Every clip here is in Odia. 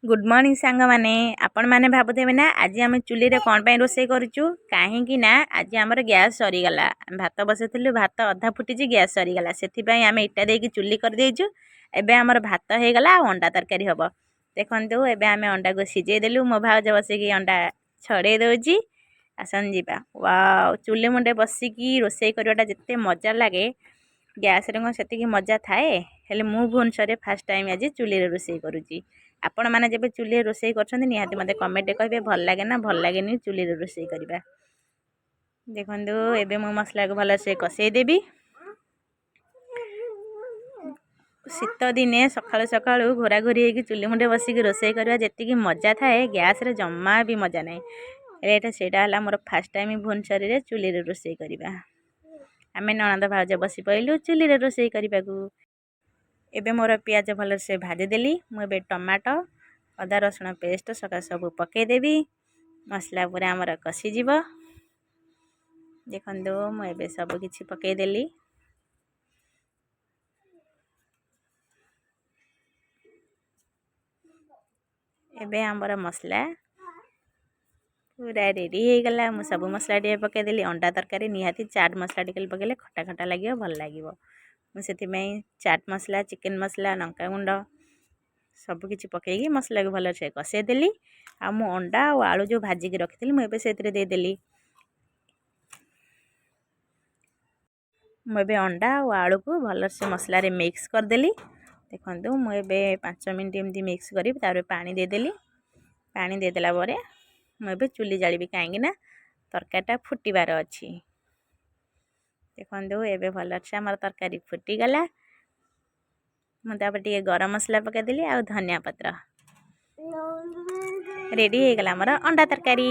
ଗୁଡ଼୍ ମର୍ଣ୍ଣିଂ ସାଙ୍ଗମାନେ। ଆପଣମାନେ ଭାବୁଥିବେ ନା, ଆଜି ଆମେ ଚୁଲିରେ କ'ଣ ପାଇଁ ରୋଷେଇ କରୁଛୁ? କାହିଁକି ନା ଆଜି ଆମର ଗ୍ୟାସ୍ ସରିଗଲା। ଆମେ ଭାତ ବସାଇଥିଲୁ, ଭାତ ଅଧା ଫୁଟିଛି, ଗ୍ୟାସ୍ ସରିଗଲା। ସେଥିପାଇଁ ଆମେ ଇଟା ଦେଇକି ଚୁଲି କରିଦେଇଛୁ। ଏବେ ଆମର ଭାତ ହେଇଗଲା ଆଉ ଅଣ୍ଡା ତରକାରୀ ହେବ। ଦେଖନ୍ତୁ, ଏବେ ଆମେ ଅଣ୍ଡାକୁ ସିଝେଇ ଦେଲୁ। ମୋ ଭାଉଜ ବସିକି ଅଣ୍ଡା ଛଡ଼େଇ ଦେଉଛି। ଆସନ୍ତୁ ଯିବା। ୱାଓ, ଚୁଲି ମୁଣ୍ଡେ ବସିକି ରୋଷେଇ କରିବାଟା ଯେତେ ମଜା ଲାଗେ, ଗ୍ୟାସ୍ରେ କ'ଣ ସେତିକି ମଜା ଥାଏ? ହେଲେ ମୁଁ ଭୁବନେଶ୍ୱରରେ ଫାର୍ଷ୍ଟ ଟାଇମ୍ ଆଜି ଚୁଲିରେ ରୋଷେଇ କରୁଛି। ଆପଣମାନେ ଯେବେ ଚୁଲିରେ ରୋଷେଇ କରୁଛନ୍ତି, ନିହାତି ମୋତେ କମେଣ୍ଟରେ କହିବେ, ଭଲ ଲାଗେ ନା ଭଲ ଲାଗେନି ଚୁଲିରେ ରୋଷେଇ କରିବା। ଦେଖନ୍ତୁ, ଏବେ ମୁଁ ମସଲାକୁ ଭଲସେ କଷେଇଦେବି। ଶୀତ ଦିନେ ସକାଳୁ ସକାଳୁ ଘୋରାଘୋରି ହେଇକି ଚୁଲି ମୁଣ୍ଡେ ବସିକି ରୋଷେଇ କରିବା ଯେତିକି ମଜା ଥାଏ, ଗ୍ୟାସ୍ରେ ଜମା ବି ମଜା ନାହିଁ। ଏଇଟା ସେଇଟା ହେଲା ମୋର ଫାର୍ଷ୍ଟ ଟାଇମ୍ ଭୁବନେଶ୍ୱରରେ ଚୁଲିରେ ରୋଷେଇ କରିବା। ଆମେ ନଣନ୍ଦ ଭାଉଜ ବସି ପଡ଼ିଲୁ ଚୁଲିରେ ରୋଷେଇ କରିବାକୁ। ଏବେ ମୋର ପିଆଜ ଭଲସେ ଭାଜିଦେଲି। ମୁଁ ଏବେ ଟମାଟୋ, ଅଦା ରସୁଣ ପେଷ୍ଟ ସକା ସବୁ ପକାଇଦେବି। ମସଲା ପୁରା ଆମର କଷିଯିବ। ଦେଖନ୍ତୁ, ମୁଁ ଏବେ ସବୁ କିଛି ପକାଇଦେଲି। ଏବେ ଆମର ମସଲା ପୁରା ରେଡ଼ି ହେଇଗଲା। ମୁଁ ସବୁ ମସଲା ଟିକେ ପକାଇଦେଲି। ଅଣ୍ଡା ତରକାରୀ ନିହାତି ଚାଟ୍ ମସଲା ଟିକେ ପକାଇଲେ ଖଟା ଖଟା ଲାଗିବ, ଭଲ ଲାଗିବ। ମୁଁ ସେଥିପାଇଁ ଚାଟ୍ ମସଲା, ଚିକେନ୍ ମସଲା, ଲଙ୍କାଗୁଣ୍ଡ ସବୁକିଛି ପକାଇକି ମସଲାକୁ ଭଲସେ କଷେଇଦେଲି। ଆଉ ମୁଁ ଅଣ୍ଡା ଆଉ ଆଳୁ ଯେଉଁ ଭାଜିକି ରଖିଥିଲି, ମୁଁ ଏବେ ସେଥିରେ ଦେଇଦେଲି। ମୁଁ ଏବେ ଅଣ୍ଡା ଆଉ ଆଳୁକୁ ଭଲସେ ମସଲାରେ ମିକ୍ସ କରିଦେଲି। ଦେଖନ୍ତୁ, ମୁଁ ଏବେ 5 ମିନିଟ୍ ଏମିତି ମିକ୍ସ କରିବି, ତାପରେ ପାଣି ଦେଇଦେଲି। ପାଣି ଦେଇଦେଲା ପରେ ମୁଁ ଏବେ ଚୁଲି ଜାଳିବି, କାହିଁକି ନା ତରକାରୀଟା ଫୁଟିବାର ଅଛି। ଦେଖନ୍ତୁ, ଏବେ ଭଲ ଅଛି, ଆମର ତରକାରୀ ଫୁଟିଗଲା। ମୁଁ ତାପରେ ଟିକେ ଗରମ ମସଲା ପକାଇଦେଲି ଆଉ ଧନିଆ ପତ୍ର। ରେଡ଼ି ହେଇଗଲା ଆମର ଅଣ୍ଡା ତରକାରୀ।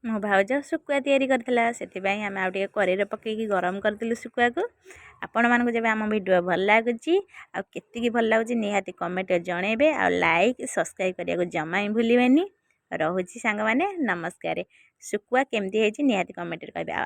ମୋ ଭାଉଜ ଶୁଖୁଆ ତିଆରି କରିଥିଲା, ସେଥିପାଇଁ ଆମେ ଆଉ ଟିକେ କରେଇରେ ପକାଇକି ଗରମ କରିଥିଲୁ ଶୁଖୁଆକୁ। ଆପଣମାନଙ୍କୁ ଯେବେ ଆମ ଭିଡ଼ିଓ ଭଲ ଲାଗୁଛି ଆଉ କେତିକି ଭଲ ଲାଗୁଛି, ନିହାତି କମେଣ୍ଟରେ ଜଣେଇବେ ଆଉ ଲାଇକ୍ ସବସ୍କ୍ରାଇବ୍ କରିବାକୁ ଜମା ହିଁ ଭୁଲିବେନି। ରହୁଛି ସାଙ୍ଗମାନେ, ନମସ୍କାର। ଶୁଖୁଆ କେମିତି ହେଇଛି, ନିହାତି କମେଣ୍ଟରେ କହିବେ। ଆଉ